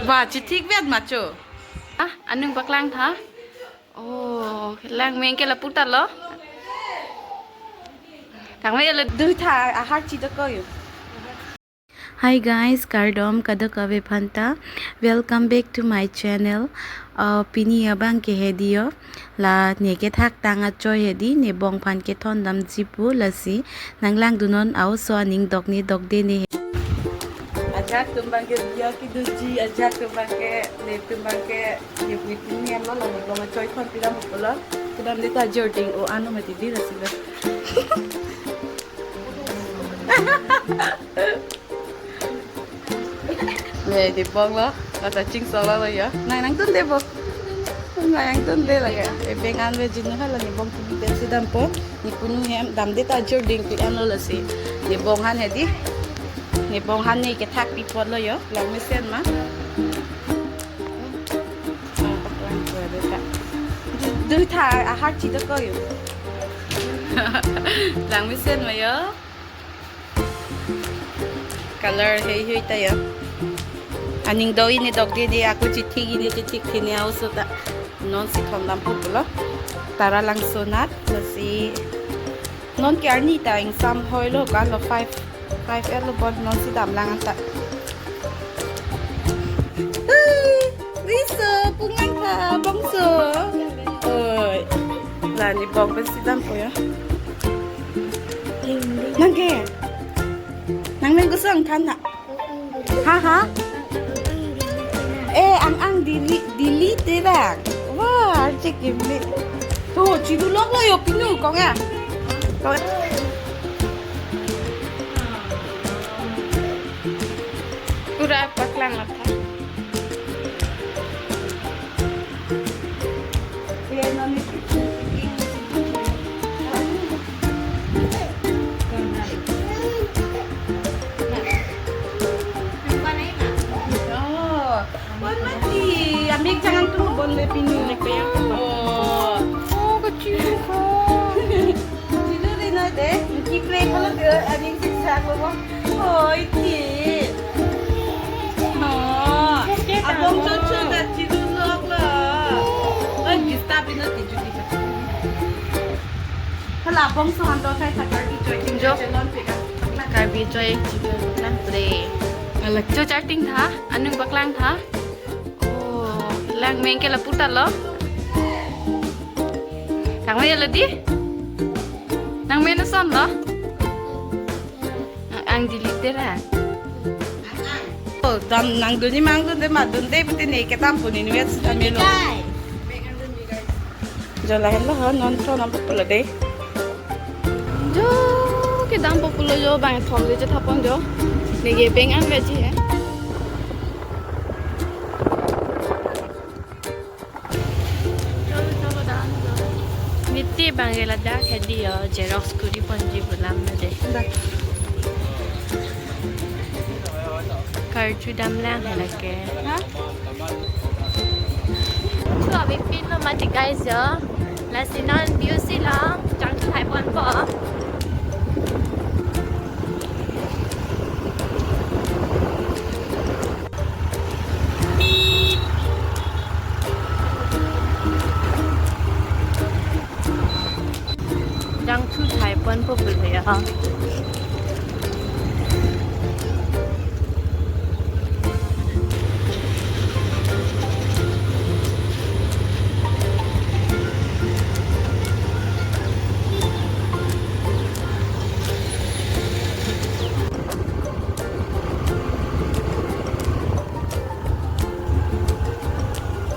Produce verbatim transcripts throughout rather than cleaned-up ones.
Wah, chithik vet ma cho. Ah, anung paklang tha. Oh, langmeng ke lapu ta lo. Langmeng lo dui tha, ahar chi do ko yo. Hi guys, kardom kadokave aphanta. Welcome back to my channel. Uh, pini abang ke hedi yo. La ne kethak tang achoi hedi, ne bong aphan kethon damji pu lasi nang langdunnon, a-oso aning dokne dokde ne. Ajahak atum abang ke biya kedoji, ajahak atum abang ke, ne atum abang ke, ne pui pini amlo la ne bong achoi thon pidam pulo. Kedamde ta jording o ano mati di lasi lo. Ne, ne bong lo, kata ching solo lo ya. Nang nangdunde bo. Nang nangdunde lake. E beng an ve jinu hala ne bong tu bidem si dampo. Ne punu hem damde ta jording pi an lo lasi. Ne bong aphan hedi. Ne bong aphan ne kethak pi apot lo yo. Langmesen ma. Ah, paklang ko de ta. Dui tha ahar chi do ko yo. Langmesen ma yo. Color heihui ta yo. Aning do-i ne dokde de, ako chithik-i ne chithik-thi ne a-oso ta. Non si thondam pulo. Taralangso anat, lasi non ke arni ta ingsam hoi lo kan lo five, five er lo bon non si damlang anta. Riso, pungan tha, bongso. Oi. La ne bong pensi dampo yo. Nang ke? Nang nang kusang than na. Ha ha. Eh, ang ang dili dili terang. Wah, archik gimli. Tuh, chidulok lo yo pinu kong ya. Kong. Pura paklang matha. Oh, bon mati. Amik jangan tunggu bon le pinu. Oh. Oh, kecil. Chiduri na de, kiplay pala de, aning siksa ko mo. Oi, ki. No. Abong chocho ta chidulok lo. Oi, disturb ino ti juti. Hala abong so han do thai thakar ki choi ting jo. Chelon pika. Karbi choi chidulok nang pre. Alak cho charting tha, anung paklang tha. Oh, langmeng ke lapu ta lo. Langmeng lo di? Langmeng ason lo? Ang, ang dili tera. Oh, dam nangdun ni mangdunde madunde pute ne kedam pu ne nuet sita melo. Jo lahenlo ho non thondam pulo de. Jo kedam pulo jo bang thom de je thapon jo. Ne ke beng an veji he. Cholo, cholo, dan, cholo. Miti bang ke ladak hedi yo, xerox kuri ponji pu alam na de. Karju damlang he lake. Ha? So, abipin lo mati guys yo. Lasi non B U C lo, jangthu thai ponpo. Jangthu thai ponpo pu le ya.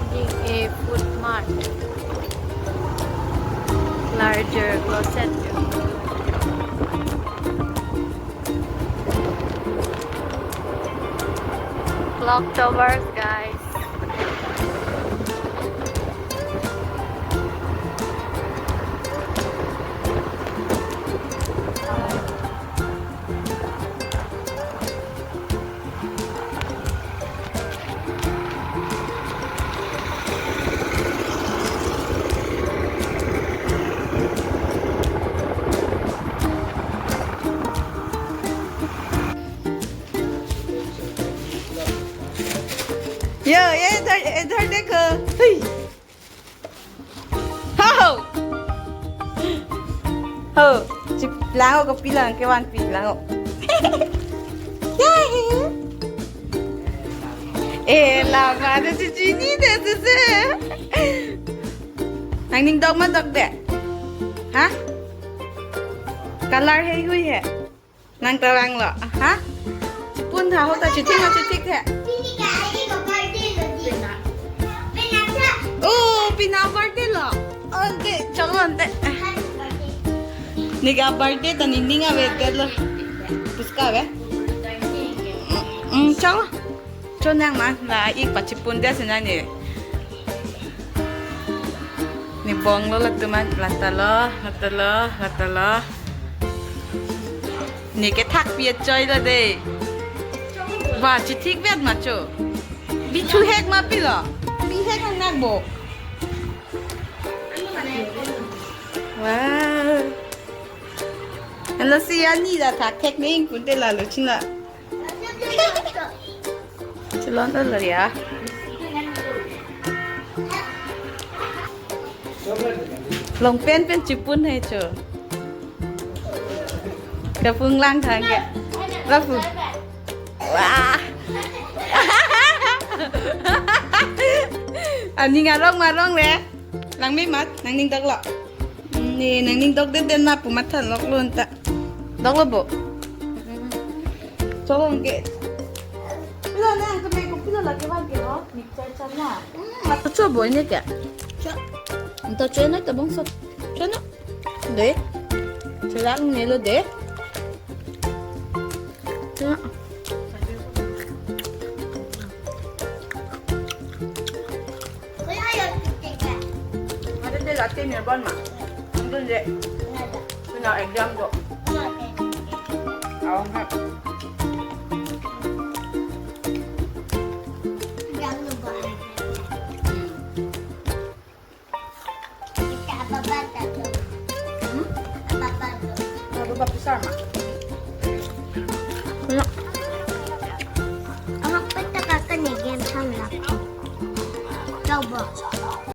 Being a food mart, larger closet. Clock towers, guys. Yo, ye, इधर, इधर देखो। हुई। Ho, ho. Ho, chip lang ho, kopi lang, kevan pi lang ho. Yay. Eh, lama ada cucu ni deh, sese. Nangning dok ma dok deh? Ha? Color heihui he. Nang ta vanglo. Ha? Chipun tha ho ta, chithik lo, chithik the. Oh, pina birthday lo. Ante, chalo ante. Nika birthday ta ningning avedetlo. Puska ave. Mm, chalo. Cho nang ma, la ik pachipun dia sina ni. Ne bong lo latum an, lata lo, lata lo, lata lo. Ne kethak pi achoi lo dei. Ba, chithik vet ma cho. Bi thuhek ma pilo. Bihek ang nang bo. Wow. Hello, si ani da thak thek ning kunte la lo chin la. Chelon lo ya. Long pen pen chipun hai cho. Kapung lang thang ke. Lapu. Wah. Aning arong marong le. Langme mat, nangning dok lo. Ne, nangning dokde den ma pu matha lok lo anta. Dok lo bo. Chorong ke. Pilo na, ang kamay ko pilo lagi wal ke ho. Mixture chan na. Mat cho bo ne kya? Cho. Anta cho na ta bongso. Cho na. De. Cho lang ne lo de. Cho. Ada de latte ni bon ma. Nandun de. Kena exam ko. Awang ha. Hmm? Apa besar ma?